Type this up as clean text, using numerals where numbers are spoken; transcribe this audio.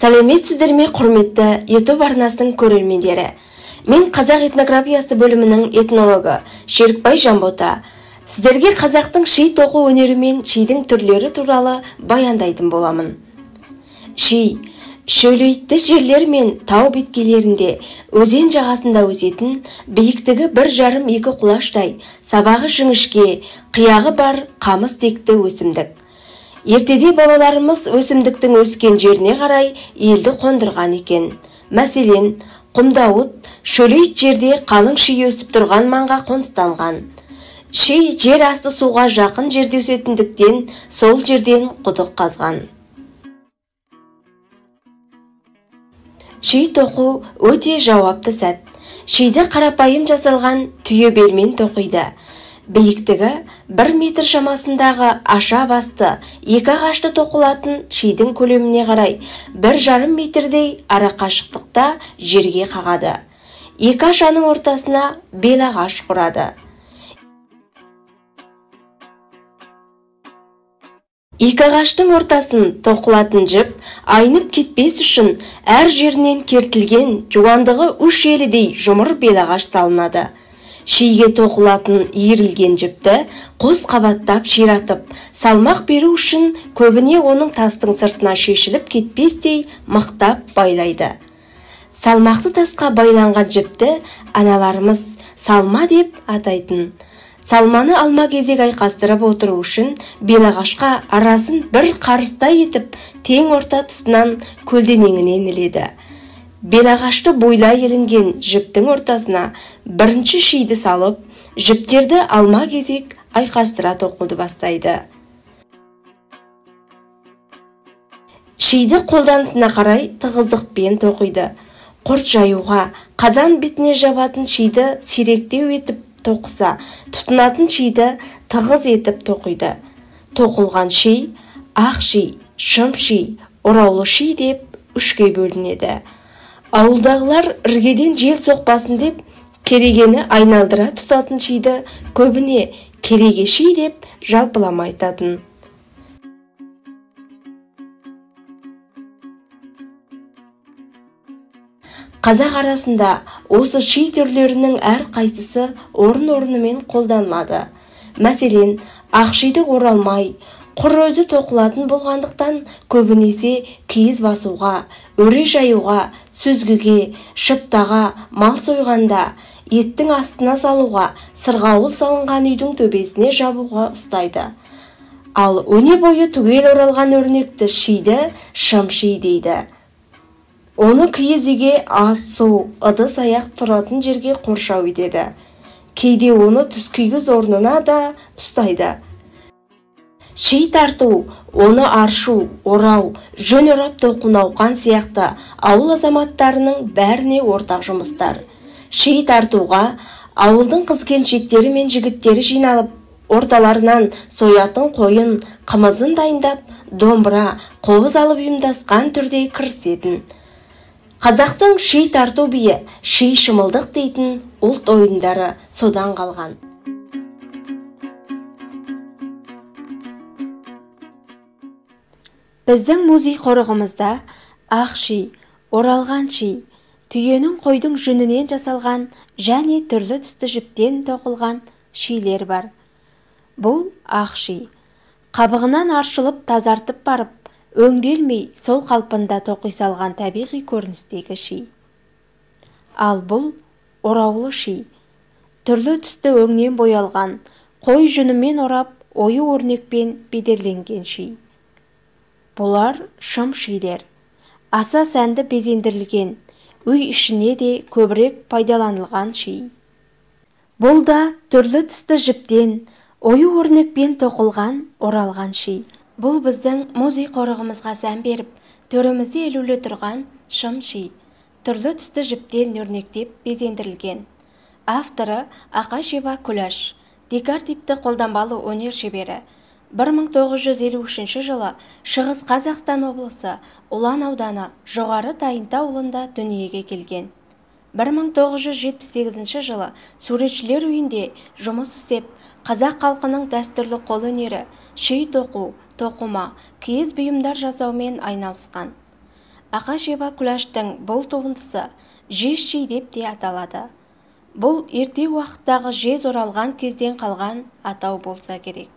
Сәлеметсіздер ме, құрметті YouTube арнасының көрермендері. Мен қазақ этнографиясы бөлімінің этнологы Шерікбай Жанбота. Сіздерге қазақтың ши тоқу өнері мен шидің түрлері туралы баяндайтын боламын. Ши шөлейтті жерлер мен тау беткейлерінде, өзен жағасында өсетін, биіктігі 1,5-2 құлаштай, сабағы жіңішке, қияғы бар қамыс текті өсімдік. Ертеде бабаларымыз өсімдіктің өскен жеріне қарай елді қондырған екен. Мәселен, құмдауыт шөлейт жерде қалың ши өсіп тұрған маңға қоныстанған. Ши жер асты суға жақын жерде өсетіндіктен сол жерден құдық қазған. Ши тоқу өте жауапты сәт. Шиді қарапайым жасалған түйе белмен тоқиды. Биіктігі 1 метр шамасындағы аша басты екі ағашты тоқылатын шидің көлеміне қарай 1,5 метрдей арақашықтықта жерге қағады. Екі ашаның ортасына бел ағаш құрады. Екі ағаштың ортасын тоқылатын жіп айнып кетпес үшін әр жерінен кертілген жуандығы 3 елідей жұмыр бел ағаш салынады. Шиге тоқылатын иірілген жіпті қос қабаттап ширатып, салмақ беру үшін көбіне оның тастың сыртына шешіліп кетпестей мықтап байлайды. Салмақты тасқа байланған жіпті аналарымыз салма деп атайтын. Салманы алма кезек айқастырып отыру үшін белағашқа арасын бір қарыстай етіп тең орта тұсынан көлденеңінен іледі. Белағашты бойлай ілінген жіптің ортасына бірінші шиді салып, жіптерді алма кезек айқастыра тоқуды бастайды. Шиді қолданысына қарай тығыздықпен тоқиды. Құрт жаюға, қазан бетіне жабатын шиді сиректеу етіп тоқыса, тұтынатын шиді тығыз етіп тоқиды. Тоқылған ши, ақ ши, шым ши, ораулы ши деп үшке бөлінеді. Ауылдағылар іргеден жел соқпасын деп керегені айналдыра тұтатын шиді көбіне кереге ши деп жалпылама айтатын. Қазақ арасында осы ши түрлерінің әр қайсысы орын-орнымен қолданылады. Мәселен, ақ шиді оралмай, құр өзі тоқылатын болғандықтан көбінесе киіз басуға, өре жаюға, сүзгіге, шыптаға, мал сойғанда, еттің астына салуға, сырғауыл салынған үйдің төбесіне жабуға ұстайды. Ал өне бойы түгел оралған өрнекті шиді шым ши дейді. Оны киіз үйге ас, су, ыдыс аяқ тұратын жерге қоршау етеді. Кейде оны түскүйгіз орнына да ұстайды. Ши тарту, оны аршу, орау, жүн орап тоқу науқан сияқты ауыл азаматтарының бәріне ортақ жұмыстар. Ши тартуға ауылдың қыз-келіншектері мен жігіттері жиналып, орталарынан соятын қойын, қымызын дайындап, домбыра, қобыз алып ұйымдасқан түрде кірісетін. Қазақтың ши тарту биі, ши шымылдық дейтін ұлт ойындары содан қалған. Біздің музей қорығымызда ақ ши, оралған ши, түйенің қойдың жүнінен жасалған және түрлі түсті жіптен тоқылған шилер бар. Бұл ақ ши. Қабығынан аршылып тазартып барып, өңделмей сол қалпында тоқи салған табиғи көріністегі ши. Ал бұл ораулы ши. Түрлі түсті өңнен боялған, қой жүнімен орап, ою өрнекпен бедерленген ши. Бұлар шым шилер. Аса сәнді безендірілген, үй ішіне де көбірек пайдаланылған ши. Бұл да түрлі түсті жіптен, ою өрнекпен тоқылған, оралған ши. Бұл біздің музей қорығымызға сән беріп, төрімізде ілулі тұрған шым ши. Түрлі түсті жіптен өрнектеп безендірілген. Авторы Ақашева Күләш, декоративті қолданбалы өнер шебері. 1953 жылы Шығыс Қазақстан облысы Ұлан ауданы Жоғары Тайынта ауылында дүниеге келген. 1978 жылы суретшілер үйінде жұмыс істеп, қазақ халқының дәстүрлі қолөнері, ши тоқу, тоқыма, киіз бұйымдар жасаумен айналысқан. Ақашева Күләштің бұл туындысы жез ши деп те аталады. Бұл ерте уақыттағы жез оралған кезден қалған атау болса керек.